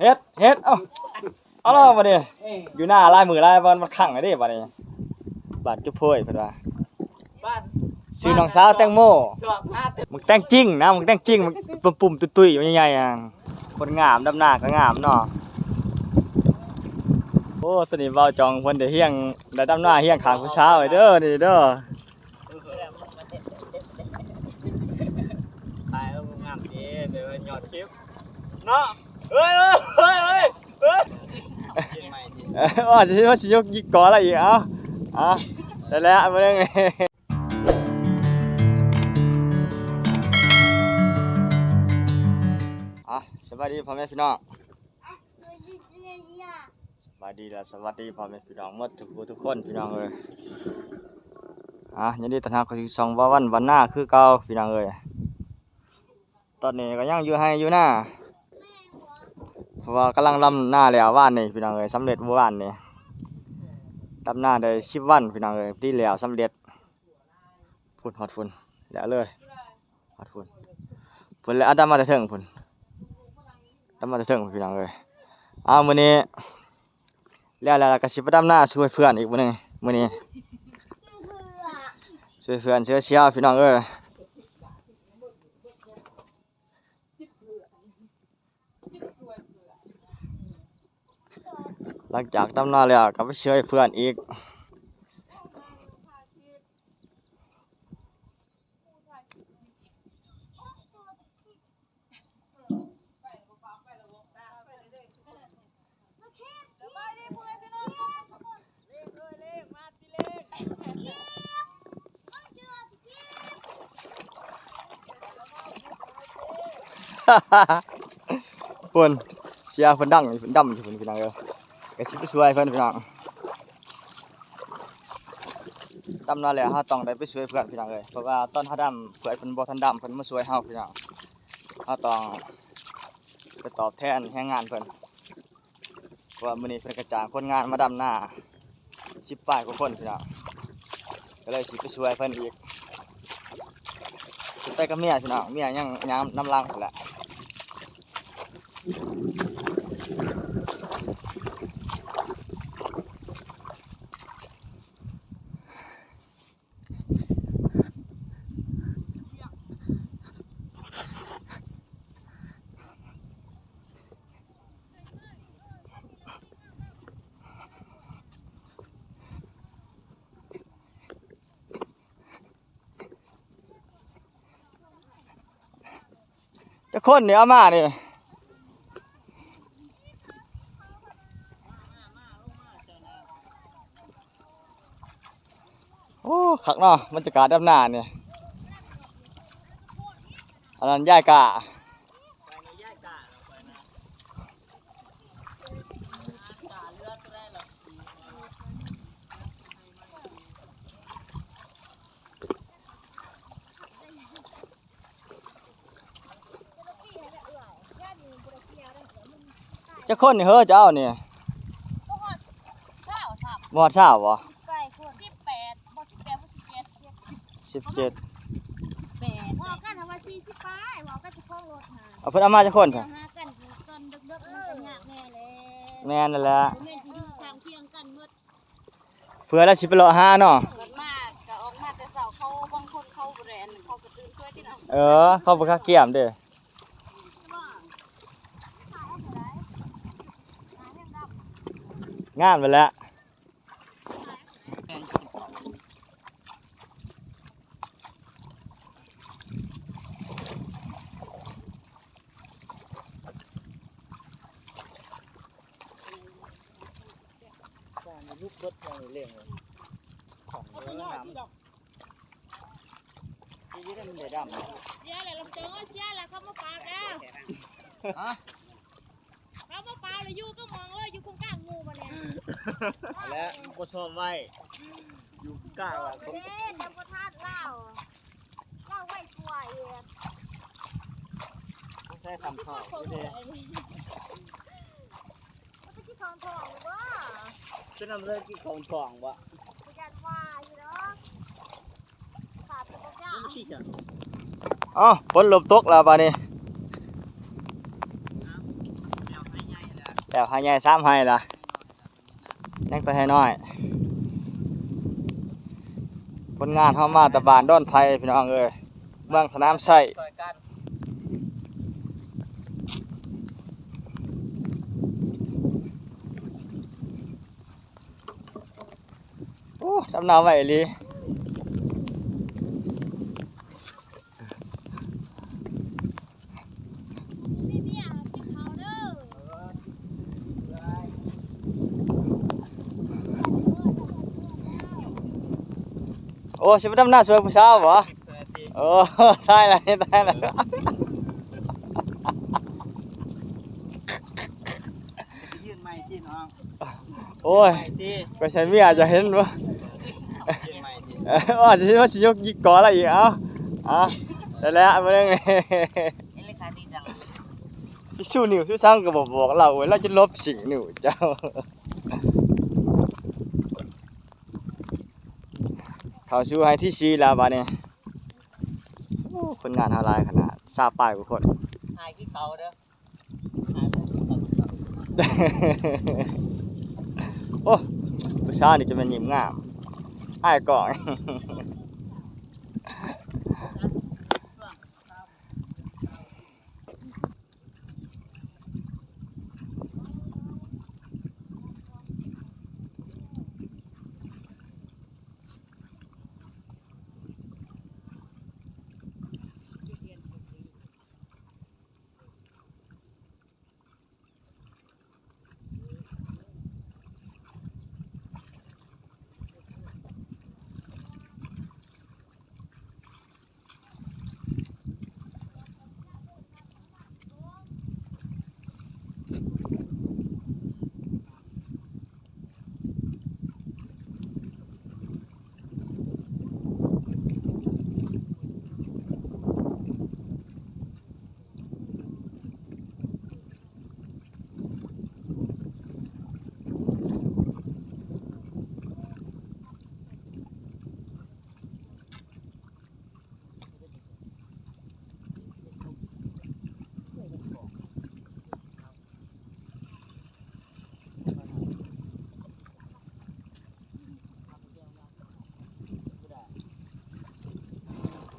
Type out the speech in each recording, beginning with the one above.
ເຮັດ ເຮັດ ເອົ້າ ເອົາລະບັດນີ້ ຢູ່ໜ້າຫຼາຍມື້ຫຼາຍວັນ ມັນຄັງແລ້ວເດ້ບັດນີ້ ບ້ານຈຸໂພຍເພິ່ນວ່າ ຊື່ນ້ອງສາວແຕງໂມ ບັກແຕງຈິງນະ ບັກແຕງຈິງ ປຸ້ມໆ ຕຸ້ຍໆ ໃຫຍ່ໆ ຄົນງາມ ດຳນາກໍງາມເນາະ. ໂອ້ ຕອນນີ້ບ່າວຈອງເພິ່ນໄດ້ຮຽງ ໄດ້ດຳນາຮຽງຂ້າງຜູ້ສາວເດີ ນີ້ເດີ. ຖ່າຍແລ້ວບໍ່ງາມເດ້ ແຕ່ວ່າຍອດຄລິບເນາະ. ເອີຍ ເອີຍ ເອີຍ ເອີຍ ວ່າຊິ ວ່າຊິຍົກຍິກກໍລະອີກ ເອົາ ເອົາ ໄດ້ແລ້ວມື້ໜຶ່ງ. ອ່ະ ສະບາຍດີພໍ່ແມ່ພີ່ນ້ອງ. ສະບາຍດີ ແລະ ສະຫວັດດີພໍ່ແມ່ພີ່ນ້ອງໝົດທຸກຜູ້ທຸກຄົນພີ່ນ້ອງເອີຍ. ອ່າ ຍິນດີຕ້ອນຮັບເຂົ້າສູ່ຊ່ອງບ່າວວັນບ້ານນາຄືເກົ່າພີ່ນ້ອງເອີຍ. ຕອນນີ້ກໍຍັງຢູ່ໄຮ່ຢູ່ນາ ເພາະວ່າກຳລັງດຳນາແລ້ວວານນີ້ພີ່ນ້ອງເອີຍ ສຳເລັດມື້ວານນີ້ ດຳນາໄດ້ສິບວັນພີ່ນ້ອງເອີຍ ພໍດີແລ້ວສຳເລັດ. ພຸ້ນ ຮອດພຸ້ນ ແລ້ວເລີຍ ຮອດພຸ້ນ ພຸ້ນແຫຼະ ດຳມາແຕ່ເທິງພຸ້ນ ດຳມາແຕ່ເທິງພຸ້ນ ພີ່ນ້ອງເອີຍ. ເອົາ ມື້ນີ້ແລ້ວ ແລ້ວກໍຊິໄປດຳນາຊ່ວຍເພື່ອນອີກມື້ໜຶ່ງ ມື້ນີ້ຊ່ວຍເພື່ອນ ຊ່ວຍເຊຍພີ່ນ້ອງເອີຍ. ຫຼັງຈາກດຳນາແລ້ວກໍໄປຊ່ວຍເພື່ອນອີກ. ພຸ້ນ ເຊຍເພິ່ນດັງຢູ່ ດຳຢູ່ພຸ້ນ ພີ່ນ້ອງເອີຍ. ກໍຊິໄປຊ່ວຍເພິ່ນພີ່ນ້ອງ ດຳນາແລ້ວເຮົາຕ້ອງໄດ້ໄປຊ່ວຍເພື່ອນພີ່ນ້ອງເອີຍ ເພາະວ່າຕອນເຮົາດຳເພື່ອນເພິ່ນບໍ່ທັນດຳ ເພິ່ນມາຊ່ວຍເຮົາພີ່ນ້ອງ ເຮົາຕ້ອງໄປຕອບແທນແຮງງານເພິ່ນ ເພາະວ່າມື້ນີ້ເພິ່ນກໍຈ້າງຄົນງານມາດຳນາສິບປາຍກວ່າຄົນພີ່ນ້ອງ ກໍເລີຍຊິໄປຊ່ວຍເພິ່ນອີກ. ຊິໄປກັບເມຍພີ່ນ້ອງ ເມຍຍັງ ຍັງນຳຫຼັງພຸ້ນແຫຼະ. ຈັກຄົນນີ້ເອົາມານີ້? ໂອ້ ຄັກເນາະ ບັນຍາກາດດຳນານີ້. ອັນນັ້ນຍາຍກ້າ. ຈັກຄົນນີ້ເຮີ ເຈົ້ານີ້? ບໍ່ຮອດຊາວຊ້ຳ ບໍ່ຮອດຊາວບໍ່? ສິບປາຍຄົນ ສິບແປດ ບໍ່ ສິບແປດບໍ່ ສິບເຈັດ ສິບເຈັດ ສິບແປດ ເວົ້າກັນວ່າສີ່ສິບປາຍ ເວົ້າກັບເຈົ້າຂອງລົດຫັ້ນ. ເອົາ ເພິ່ນເອົາມາຈັກຄົນຊະ? ຫາກັນຕອນເດິກໆ ມັນກໍຍາກແດ່ແຫຼະ. ແມ່ນນັ້ນແຫຼະ ແມ່ນຢູ່ຂ້າງຄຽງກັນໝົດ. ເພື່ອລະຊິໄປເລາະຫາເນາະ ມາກໍອອກມາແຕ່ເຊົ້າ ເຂົາບາງຄົນເຂົາບໍ່ໄດ້ ອັນ ເຂົາກໍຕື່ນຊ່ວຍຕິເນາະ. ເອີ ເຂົາບໍ່ຄັກກຽມເດ້ ງາມໄປແລ້ວ. ເສຍແລ້ວ ເຂົາມາປາບແລ້ວ ຮະ? ເອົາມາປາບແລ້ວ ຢູ່ກໍມອງເລີຍ ຢູ່ກົງກາງໝູ່ບັດນີ້ ແລ້ວກໍຊອມໄວ້ ຢູ່ກົງກາງວ່າ ເດ້ ຈຳບໍ່ທັນລາວ ລາວໄວກວ່າອີກ ບໍ່ໃຊ້ສາມສອງເດ້ ມັນຊິກິນຂອງທ້ອງບໍ່? ຈະນຳເລີຍກິນຂອງທ້ອງບໍ່? ບໍ່ຢ້ານວ່າຢູ່ດອກ. ເອົ້າ ຝົນເລີ່ມຕົກແລ້ວບາດນີ້ ແລ້ວໄຟໃຫຍ່ ແລ້ວໄຮ່ໃຫຍ່ສາມໄຮ່ລະ ຍັງແຕ່ໄຮ່ນ້ອຍ. ຄົນງານເຮົາມາແຕ່ບ້ານດອນໄຜ່ ພີ່ນ້ອງເອີຍ ເມືອງສະໜາມໄຊ. ໂອ້ ດຳນາໄວອີ່ຫຼີ. ໂອ້ ຊິໄປດຳນາຊ່ວຍຜູ້ສາວບໍ? ໂອ້ ຕາຍແລ້ວ ຕາຍແລ້ວ. ໂອ້ຍ ໄປໃສ່ເມຍຈະເຫັນບໍ່? ວ່າຊິ ວ່າຊິຍົກຢິກກໍລະອີກ. ເອົາ ເອົາ ໄດ້ແລ້ວມື້ໜຶ່ງ. ຊິຊູນິ້ວຊູສັງກໍບໍ່ບອກລາວເວີຍ ລາວຈະຫຼົບຊິງນິ້ວເຈົ້າ. ເຂົ້າສູ່ໄຮ່ທີສີ່ແລ້ວບາດນີ້. ໂອ້ ຄົນງານເຮົາຫຼາຍຂະໜາດ ຊາວປາຍກວ່າຄົນ. ໂອ້ ຜູ້ສາວນີ້ຈະແມ່ນຍິ້ມງາມ ອ້າຍກ້ອງ.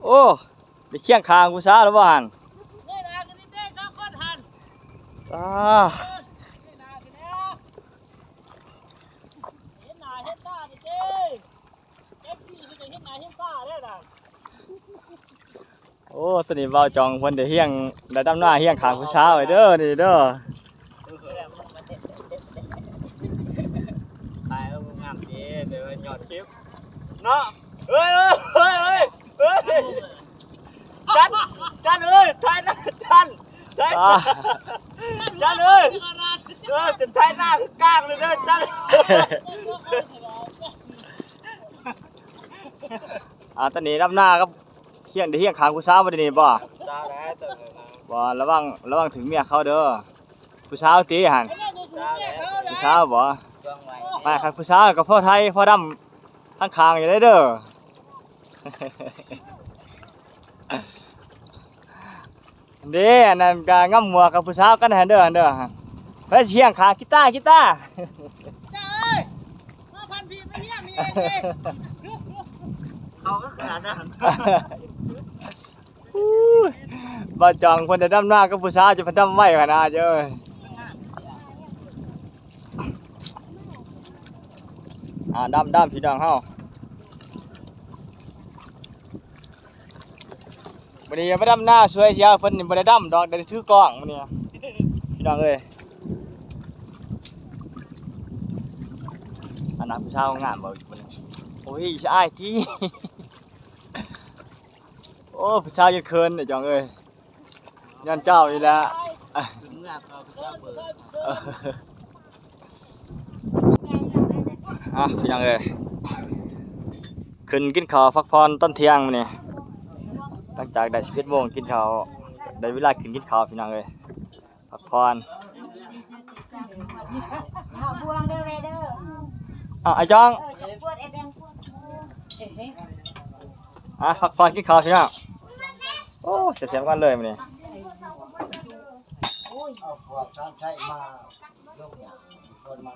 ໂອ້ ໄດ້ຄຽງຂ້າງຜູ້ສາວແລ້ວບໍ່ຫັ້ນ? ເງີຍໜ້າຂຶ້ນນີ້ເຕ້ ສອງຄົນຫັ້ນ ຕາ ເງີຍໜ້າຂຶ້ນແລ້ວ ເຫັນໜ້າເຫັນຕານີ້ເຕ້. ໂອ້ ຕອນນີ້ບ່າວຈອງເພິ່ນໄດ້ຮຽງ ໄດ້ດຳນາຮຽງຂ້າງຜູ້ສາວໄວ້ເດີ ນີ້ເດີ. ຖ່າຍເອົາງາມດີ ແຕ່ວ່າຍອດຄລິບເນາະ. ເອີຍ ເອີຍ ເອີຍ ເອີຍ ຈັນ ຈັນເອີຍ ຖ່າຍໜ້າ ຈັນ ຖ່າຍ ອ່າ ຈັນເອີຍ ເອີ ຈະຖ່າຍໜ້າຄືກາງເລີຍເດີ ຈັນ. ອ່າ ຕອນນີ້ດຳນາກັບຮຽງ ໄດ້ຮຽງຂ້າງຜູ້ສາວບໍ່ ດຽວນີ້ບໍ່? ສາວແລ້ວ ບໍ່ ລະວັງ ລະວັງຖືກເມຍເຂົາເດີ. ຜູ້ສາວຕິຫັ້ນ? ຜູ້ສາວແຫຼະ ຜູ້ສາວບໍ່? ໄປ ຄັນຜູ້ສາວກໍພໍໄຖພໍດຳທາງຂ້າງຢູ່ເດີ. ເດ້ ອັນນັ້ນກໍງຳຫົວກັບຜູ້ສາວກັນຫັ້ນເດີ ຫັ້ນເດີ. ໃຜຊິຮຽງຂ້າງ ກີຕາ ກີຕາ ຈ້າເອີຍ ມາພັນພີມາຮຽງນີ້ເອງເດ້ ເຂົາກໍຂະໜາດນັ້ນ. ອູ້ຍ ບ່າວຈອງເພິ່ນໄດ້ດຳນາກັບຜູ້ສາວ ຈະເພິ່ນດຳໄວຂະໜາດເອີຍ. ອ່າ ດຳ ດຳ ພີ່ນ້ອງເຮົາ. ມື້ນີ້ມາດຳນາຊ່ວຍເສຍເພິ່ນນີ້ ບໍ່ໄດ້ດຳດອກ ໄດ້ແຕ່ຖືກ້ອງມື້ນີ້ ພີ່ນ້ອງເອີຍ. ອັນນັ້ນຜູ້ສາວງາມບໍ່ມື້ນີ້? ໂອ້ຍ ສະອາຍຕິ. ໂອ້ ຜູ້ສາວຍັງເຂີນ ໄອ້ຈອງເອີຍ. ຍ້ອນເຈົ້ານີ້ແຫຼະ. ອ່ະ ພີ່ນ້ອງເອີຍ ຂຶ້ນກິນເຂົ້າພັກຜ່ອນຕອນທ່ຽງມື້ນີ້ ຫຼັງຈາກໄດ້ສິບເອັດໂມງກິນເຂົ້າ ໄດ້ເວລາຂຶ້ນກິນເຂົ້າ ພີ່ນ້ອງເອີຍ ພັກຜ່ອນ. ເອົາ ອ້າຍຈອງ ເອີ ຈະປວດ ໄອ້ແບງປວດ. ອ່ະ ພັກຜ່ອນກິນເຂົ້າ ພີ່ນ້ອງ. ໂອ້ ແຊບໆກັນເລີຍມື້ນີ້. ພວກທ່ານໃຊ້ມາລົງເພິ່ນມາ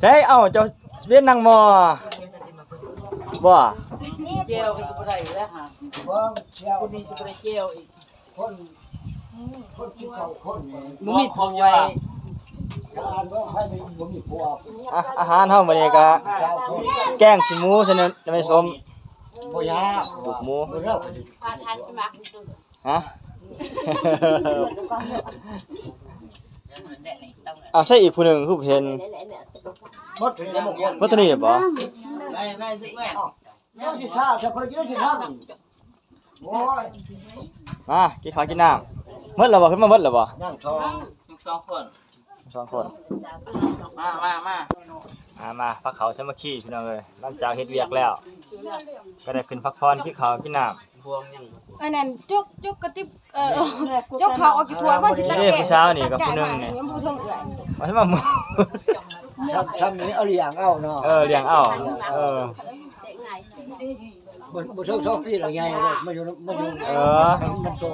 ໃຊ້ ເອົ້າ ເຈົ້າຊິເປັນນາງໝໍບໍ່? ແຈ່ວກໍຊິບໍ່ໄດ້ຢູ່ແລ້ວຫາ ບໍ່ແຈ່ວ ຄົນນີ້ຊິບໍ່ໄດ້ແຈ່ວອີກ ຄົນ ຄົນກິນເຂົ້າຄົນນີ້ ບໍ່ມີຜົວ ອາ ອາຫານເຮົາມື້ນີ້ກໍແກງຂີ້ໝູໃສ່ນ້ຳ ນ້ຳໄມ້ສົ້ມ ບໍ່ຍາກ ປູກໝູ ບໍ່ຍາກ ຫະ ເອົາໃສ່ອີກຜູ້ໜຶ່ງຄືບໍ່ເຫັນ ໝົດເທົ່ານີ້ບໍ່? ໄດ້ ໄດ້ ໄດ້ ເຈົ້າຊິຖ້າ ຖ້າເພິ່ນກິນຊິຖ້າ ໂອ້ຍ ມາກິນເຂົ້າກິນນ້ຳ ໝົດແລ້ວບໍ່? ຂຶ້ນມາໝົດແລ້ວບໍ່? ຍັງທ້ອງ ສອງຄົນ ສອງຄົນ ມາ ມາ ມາ ມາ ພາເຂົ້າສາມັກຄີພີ່ນ້ອງເອີຍ ຫຼັງຈາກເຮັດວຽກແລ້ວ ກໍໄດ້ຂຶ້ນພັກຜ່ອນ ກິນເຂົ້າກິນນ້ຳ ອັນນັ້ນ ຈົກ ຈົກກະຕິບ ເອີ ຈົກເຂົ້າອອກຢູ່ຖ້ວຍ ມາຊິຕັກແກງ ນີ້ຜູ້ສາວນີ້ກັບຜູ້ໜຶ່ງນີ້ ຍັງບໍ່ເຖິງເອື້ອຍ ວ່າຊິມາ ຊ້ຳນີ້ເອົາລ້ຽງເອົາເນາະ ເອີ ລ້ຽງເອົາ ເອີ ບໍ່ ບໍ່ເຖິງສອງປີແລ້ວ ໃຫຍ່ແລ້ວ ມາຢູ່ ມາຢູ່ ເອີ ມັນໂຕ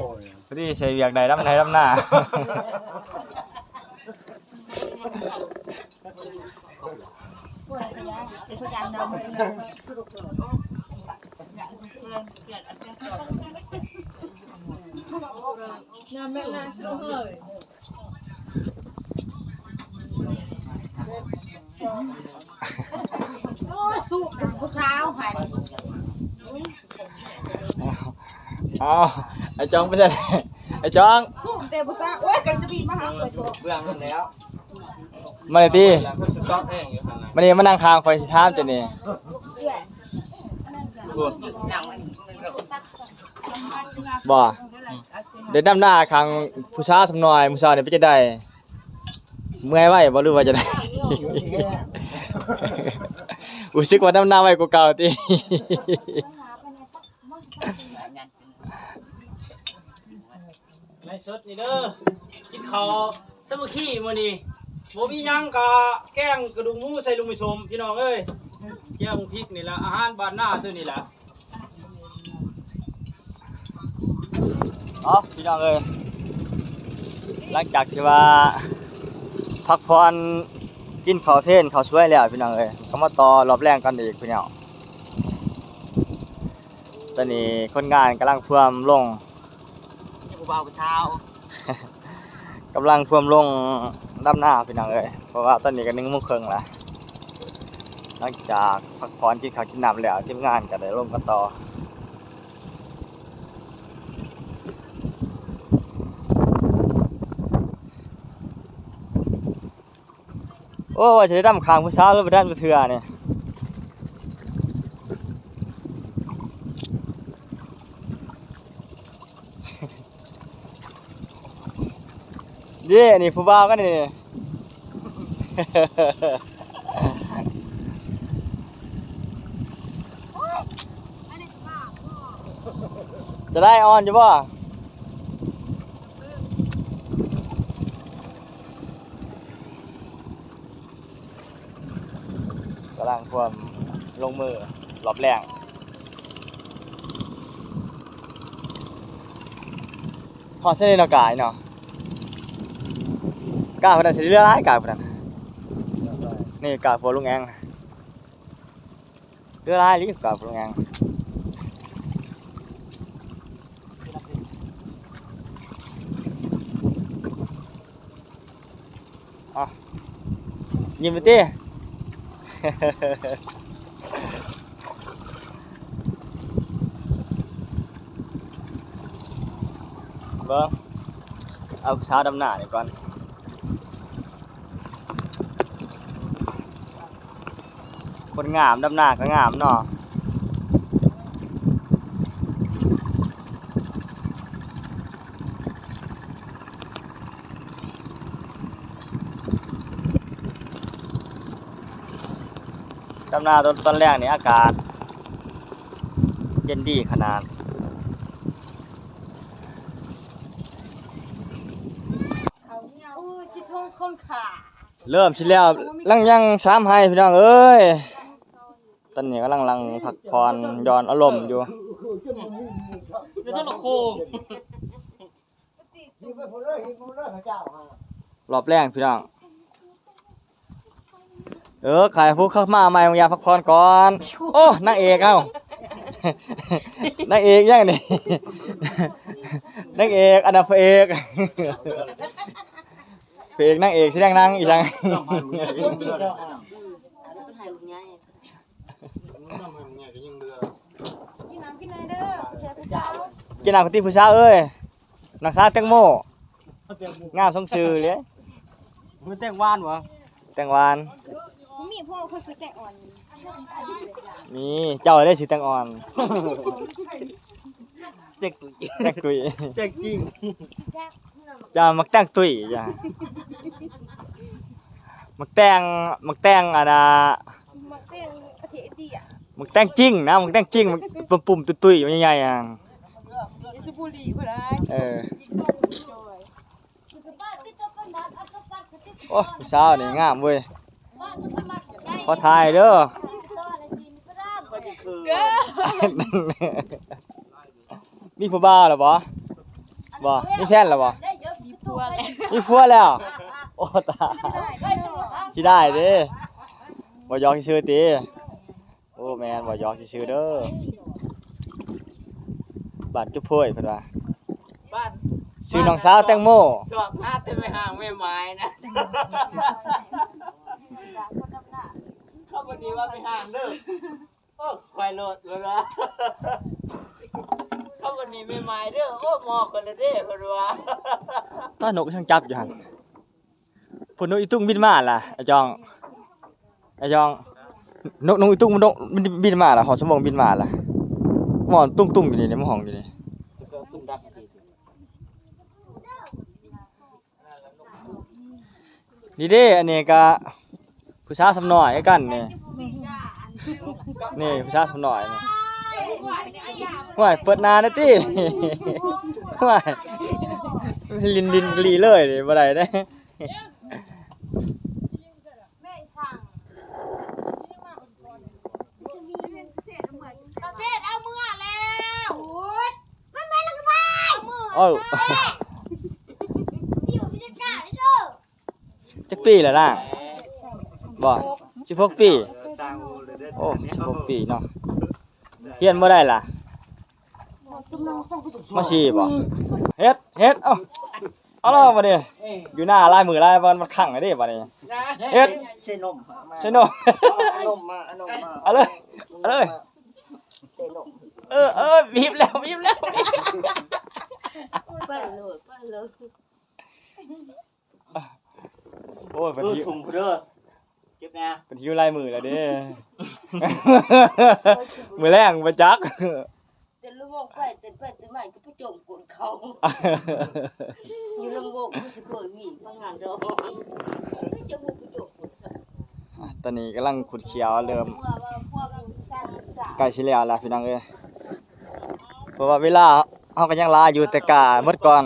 ພໍດີໃສ່ວຽກໄດ້ດຳໄຮ່ດຳນາ ໂອ້ຍ ສູ້ກັບຜູ້ສາວຫັ້ນ ອ້າວ ອ້າວ ໄອ້ຈອງໄປໃສ? ໄອ້ຈອງ ສູ້ແຕ່ຜູ້ສາວ ໂອ້ຍ ກັນສະບີມາຫາຂ້ອຍ ເບື້ອງນັ້ນແລ້ວ ມາເລີຍຕິ ສະຕັອກແຮງຢູ່ຫັ້ນນະ ມານີ້ ມານັ່ງຂ້າງຂ້ອຍ ຊິຖາມເຈົ້ານີ້ ບໍ່ ໄດ້ດຳນາຂ້າງຜູ້ສາວສ່ຳໜ້ອຍ ມື້ເຊົ້ານີ້ເປັນຈັ່ງໃດ? ເມື່ອຍໄວບໍ່ ຫຼືວ່າຈັ່ງໃດ? ຮູ້ສຶກວ່າດຳນາໄວກວ່າເກົ່າຕິ? ໄລສົດນີ້ເດີ ກິນເຂົ້າສາມັກຄີມື້ນີ້ ບໍ່ມີຫຍັງກະແກງກະດູກໝູໃສ່ລູກໄມ້ສົ້ມ ພີ່ນ້ອງເອີຍ ແຈ່ວບັກພິກນີ້ລະ ອາຫານບ້ານນາຊື່ນີ້ລະ. ເອົາ ພີ່ນ້ອງເອີຍ ຫຼັງຈາກທີ່ວ່າພັກຜ່ອນ ກິນເຂົ້າເພນເຂົ້າສວຍແລ້ວ ພີ່ນ້ອງເອີຍ ກໍມາຕໍ່ລອບແລງກັນອີກ ພີ່ນ້ອງ. ຕອນນີ້ຄົນງານກຳລັງພວມລົງ ມີແຕ່ຜູ້ບ່າວຜູ້ສາວ ກຳລັງພວມລົງດຳນາ ພີ່ນ້ອງເອີຍ ເພາະວ່າຕອນນີ້ກໍໜຶ່ງໂມງເຄິ່ງລະ. ຫຼັງຈາກພັກຜ່ອນກິນເຂົ້າກິນນ້ຳແລ້ວ ທີມງານກໍໄດ້ລົງກັນຕໍ່. ໂອ້ ວ່າຊິໄດ້ດຳຂ້າງຜູ້ສາວ ຫຼືບໍ່ໄດ້ດຳຈັກເທື່ອນີ້ ເດ້ ນີ້ຜູ້ບ່າວກັນນີ້ ຈະໄດ້ອ່ອນຢູ່ບໍ່? ກຳລັງພວມລົງມືລອບແລງ ຮອດໃສເນາະ ກາຍເນາະ ກາຍພຸ້ນນະ ຊິເຫຼືອຫຼາຍ ກາຍພຸ້ນນະ ນີ້ກາຍພວກລຸງແອງ ເຫຼືອຫຼາຍອີ່ຫຼີ ກາຍພວກລຸງແອງ. ອ່ະ ຍິ້ມໄປຕິ ເບິ່ງ ເອົາສາວດຳໜ້ານີ້ກ່ອນ. ຄົນງາມ ດຳນາກໍງາມເນາະ ດຳນາຕອນ ຕອນແລງນີ້ອາກາດເຢັນດີຂະໜາດ. ໂອ້ຍ ຄິດເຖິງຄົນຂ້າ ເລີ່ມຊິແລ້ວ ຍັງ ຍັງສາມໄຮ່ພີ່ນ້ອງເອີຍ ຕອນນີ້ກຳລັງ ລັງພັກຜ່ອນຢ່ອນອາລົມຢູ່ ຢູ່ເທິງລຳໂພງ. ຮອບແລງພີ່ນ້ອງ. ເອີ ຂາຍຜູ້ເຂົ້າມາໃໝ່ ບາງຢ່າງພັກຜ່ອນກ່ອນ. ໂອ້ ນາງເອກເຮົາ ນາງເອກຫຍັງນີ້? ນາງເອກ ອັນນັ້ນພະເອກ ພະເອກ ນາງເອກ ສະແດງນາງອີ່ຫຍັງ? ກິນນ້ຳກິນໃນເດີ ຜູ້ຊາຍຜູ້ສາວ ກິນນ້ຳກັນຕິຜູ້ສາວເອີຍ. ນ້ອງສາວແຕງໂມ ງາມສົມຊື່ເລີຍ. ມັນແຕງຫວານຫວາ? ແຕງຫວານ. ມີພວກເຂົາຊື່ແຕງອ່ອນ. ມີ ເຈົ້າເດ້ຊື່ແຕງອ່ອນ. ແຕງຕຸ້ຍ ແຕງຕຸ້ຍ ແຕງຈິງ. ເຈົ້າມັກແຕງຕຸ້ຍ ເຈົ້າ ມັກແຕງ ມັກແຕງອັນນ່າ ມັກແຕງປະເທດອິນເດຍ. ມັກແຕງຈິງນະ ມັກແຕງຈິງ ມັກປຸ້ມໆ ຕຸ້ຍໆ ໃຫຍ່ໆ ອ່ະ. ເອີ ໂອ້ ຜູ້ສາວນີ້ງາມເວີຍ. ຂໍຖ່າຍເດີ. ມີຜູ້ບ່າວແລ້ວບໍ່? ບໍ່ ມີແຟນແລ້ວບໍ່? ມີຜົວແລ້ວ ມີຜົວແລ້ວ. ໂອ້ ຕາຍ ຊິໄດ້ເດ້. ບໍ່ ຢອກຊື່ໆ ຕິ. ໂອ້ ແມ່ນ ບໍ່ ຢອກຊື່ໆ ເດີ. ບ້ານຈຸໂພຍເພິ່ນວ່າ ບ້ານ ຊື່ນ້ອງສາວແຕງໂມ. ຊອກຫາແຕ່ແມ່ຮ້າງແມ່ໝາຍນະ. ເຂົາບໍ່ໄດ້ວ່າແມ່ຮ້າງເດີ. ໂອ້ ຂ້ອຍໂລດ ເພິ່ນວ່າ ເຂົາບໍ່ໄດ້ແມ່ໝາຍເດີ. ໂອ້ ໝໍ້ຂ້ອຍລະເດ້ ເພິ່ນວ່າ. ຕານົກຍັງຈັບຢູ່ຫັ້ນ. ພຸ້ນ ນົກອີຕຸງບິນມາລະ ອາຈອງ ອາຈອງ. ນົກ ນົກອີຕຸງ ນົກ ມັນບິນມາລະ ຮອດຊົ່ວໂມງບິນມາລະ. ໝໍ້ຕຸ້ງໆ ຢູ່ນີ້ ໃນໝໍ້ຫ້ອງຢູ່ນີ້. ນີ້ເດ້ ອັນນີ້ກະຜູ້ສາວສ່ຳນ້ອຍຄືກັນນີ້. ນີ້ຜູ້ສາວສ່ຳນ້ອຍນີ້. ຫ້ວຍ ເປີດໜ້າແດ່ຕິ. ຫ້ວຍ ຫຼິ້ນ ຫຼິ້ນກະລີເລີຍ ບໍ່ໄດ້ເດ້. ເອົາເສດເອົາເມືອແລ້ວ. ໂອ້ຍ ມັນໄປແລ້ວກໍໄປ. ເອົາ ຈັກປີແລ້ວນາງ? ບໍ່ ສິບຫົກປີ. ໂອ້ ສິບຫົກປີເນາະ. ຮຽນບໍ່ໄດ້ລະ? ມ.ສີ່ ບໍ່? ເຮັດ ເຮັດ ເອົາ ເອົາລະບັດນີ້. ຢູ່ໜ້າຫຼາຍມື້ຫຼາຍວັນ ມັນຄັງເດ້ບັດນີ້. ເຮັດ ໃສ່ນົມ ໃສ່ນົມ ເອົານົມມາ ເອົານົມມາ ເອົາເລີຍ ເອົາເລີຍ. ເອີ ເອີ ບີບແລ້ວ ບີບແລ້ວ ບີບ. ໄປໂລດ ໄປໂລດ. ໂອ້ຍ ເພິ່ນຫິວ ເອີ ເທິງພຸ້ນເດີ ເກັບແດ່. ເພິ່ນຫິວຫຼາຍມື້ແລ້ວເດ້. ມື້ແລງບໍ່ຈັກ ເຕັ້ນລຳວົງໄປ ເຕັ້ນໄປເຕັ້ນມາກໍໄປຈົມກົ້ນເຂົາ ຢູ່ລຳວົງ. ມັນຊິເຄີຍມີມາງານດອກ ຈະບໍ່ໄປຈົມກົ້ນຊັ້ນ. ອ່າ ຕອນນີ້ກຳລັງຂຸດເຂ້ຍວ ເລີ່ມໃກ້ຊິແລ້ວລະພີ່ນ້ອງເອີຍ. ເພາະວ່າເວລາເຮົາກໍຍັງຫຼາຍຢູ່ ແຕ່ກ້າໝົດກ່ອນ.